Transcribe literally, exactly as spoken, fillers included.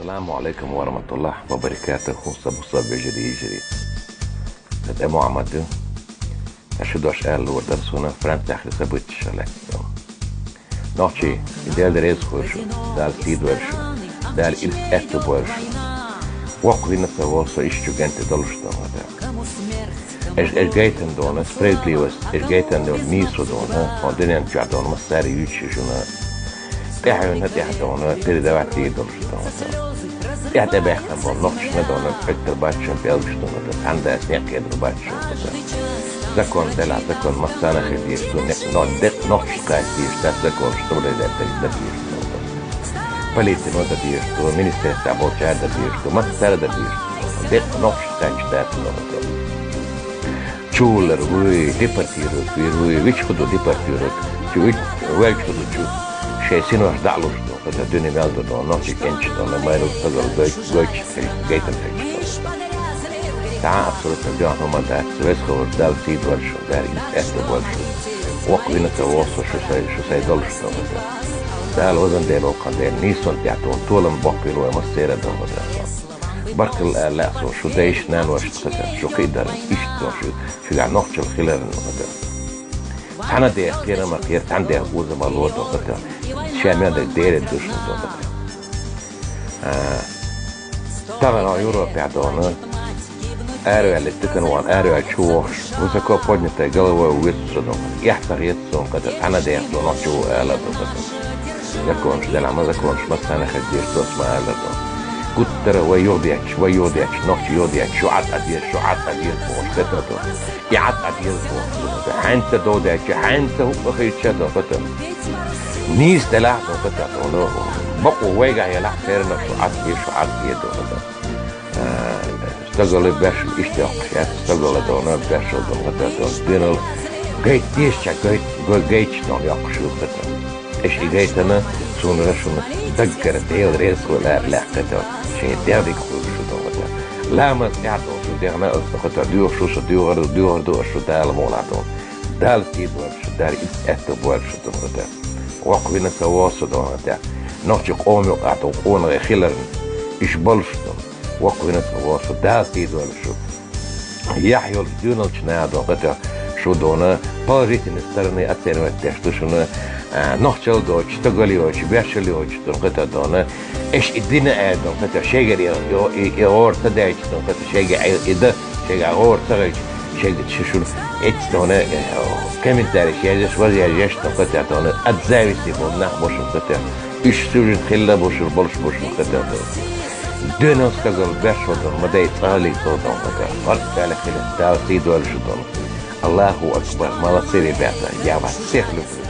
Ассаламу Ӏалайкум ва рахьматуллахӀи ва баракатухӀу, са бусалба вежарий, йижарий. Са цӀи Мухьаммад ю. Шу дош аьлла лур дара суна Францехь событеш лаьцна. Нохчий, Дела реза хуьлда шуна, Дала сий дойла шуна, Дала ирс аьтту бойла шуна. Воккха вина ца вола со иштта гӀенте долуш ду хӀара. Эш, эш гайтан дона справедливость, эш гайтан дона нийсо дона, хӀун дуьнен чохь дона массаьрга юьйцуш шуна. ТӀаьхьенна тӀехь дона передавать дийр долуш ду хӀара. ТӀаьхьа тӀебаьхкина болу нохчашна дона Ӏуьттар бац шуна, пӀелгаш ду хӀара, цхьана дас некъ кхедур бац шуна хӀара. Закон делахь, закон массарна хир дезаш ду, некъ но-, деккъа нохчашна кхача дезаш дац, законаш соблюдать дерг дан дезаш ду хӀара. Полицина дан дезаш ду, министерствехь болчара дан дезаш ду, массара дан дезаш ду. Деккъа нохчашна кхача дац хӀара. Чувуллур вуй, депортировать вийр вуй, вича хӀун ду депортировать, чу вич-, вуьйча хӀун ду чу, шайн синош дӀа а луш ду хӀара, дуьне мел ду дона, нохчий кӀенташ дона, майралла стагал гой-, гойтуш хилча, гайтам хилча. Цхьа а абсолютно дуьхьал хӀума дац, веза хилла волчу Дала сий дойла шуна, Дала ирс аьтту бойла шуна. Воккха вина ца вола со шу сайн, шу сайн долуш ду хӀара. Дала везан Дела, воккхан Дела, нийсонна тӀехь тхуна толам боккхийла вай массеран а ду хӀара. Баркалла ала лаьа суна шу дайшна, наношна хӀара, шу кхиадарна, иштта шу, шуьгахь нохчалла хиларна хӀара. Цхьана а деха кхера ма кхера, цхьана а деха оза ма ло ду хӀара. Ша мел дерг Деле ду шуна ду хӀара. А, тахана Европехь дона, араваьлла, дикана ван араваьлла чу вохуш, высоко поднятой головой вуьйцу со ду хӀара. Эхь ца хета суна хӀара, цхьана а деха ду нохчо ву ала ду хӀара. Законаш делахь ма, законаш массарна хир дезаш ду, ма ала ду. Гуттара вай юхадетташ, вай юхадетташ, нохчий юхадетташ, шу Ӏад а деза, шу Ӏад а деза бохуш хета ду. И Ӏад а деза бохуш ду хӀара. Хьаьнца дов даьлча, хьаьнца хӀуъа хилча ду хӀара. Нийса делахь ду хӀара, ну, бакъо вайгахь елахь, церан шу Ӏад деза, шу Ӏад деза ду хӀара. А, стагала беш иштта йоккхуш яц, стагала дона беш а дона хӀара дона. Дуьнал гайта дезача гайта, гой-, гайташ дона йоккхуш ю хӀара. Эш и гайтана, суна шуна даггара Дела реза хуьлда лаьа хӀара, шайн дегӀ дика хуьлда шу ду хӀара. Ламаз тӀехь долу шу дегӀна аса ду хӀара, доьхуш ву со, доьхур, доьхур ду аса шу Дала мукъалахь ду. Дала сий дойла шу, Дала ирс аьтту бойла шу ду хӀара. Воккха вина ца вола со ду хӀара. Нохчийн къоман юкъахь ду къонахий хиларна, иштта болуш ду. Воккха вина ца вола со, Дала сий дойла шу. Яхь йолчу доьналчу наха ду хӀара, шу дона положительной стороны оценивать деш ду шуна, а, нохчалла доцуш, стагал йоцуш, бешалла йоцуш ду хӀара дона. Эш и дина аьлла ду хӀара, шайгара и, и, и, и гӀора ца даьлча ду хӀара, шайга и, и дан, шайга гӀора ца хилча, шайга шу, шуна эццу дона, э, комментарий язъеш, ваз язъеш ду хӀара дона, от зависти болу нах бу шуна хӀара. Уьш суьйжина хилла бу шуна, болуш бу шуна хӀара дона. Доьналла стагал беш а дона, ма дай цкъа а лийца ду хӀара. Барт баьлла хила, Дала сий дойла шу дона. Аллаху акбар, молодцы, ребята, я вас всех люблю.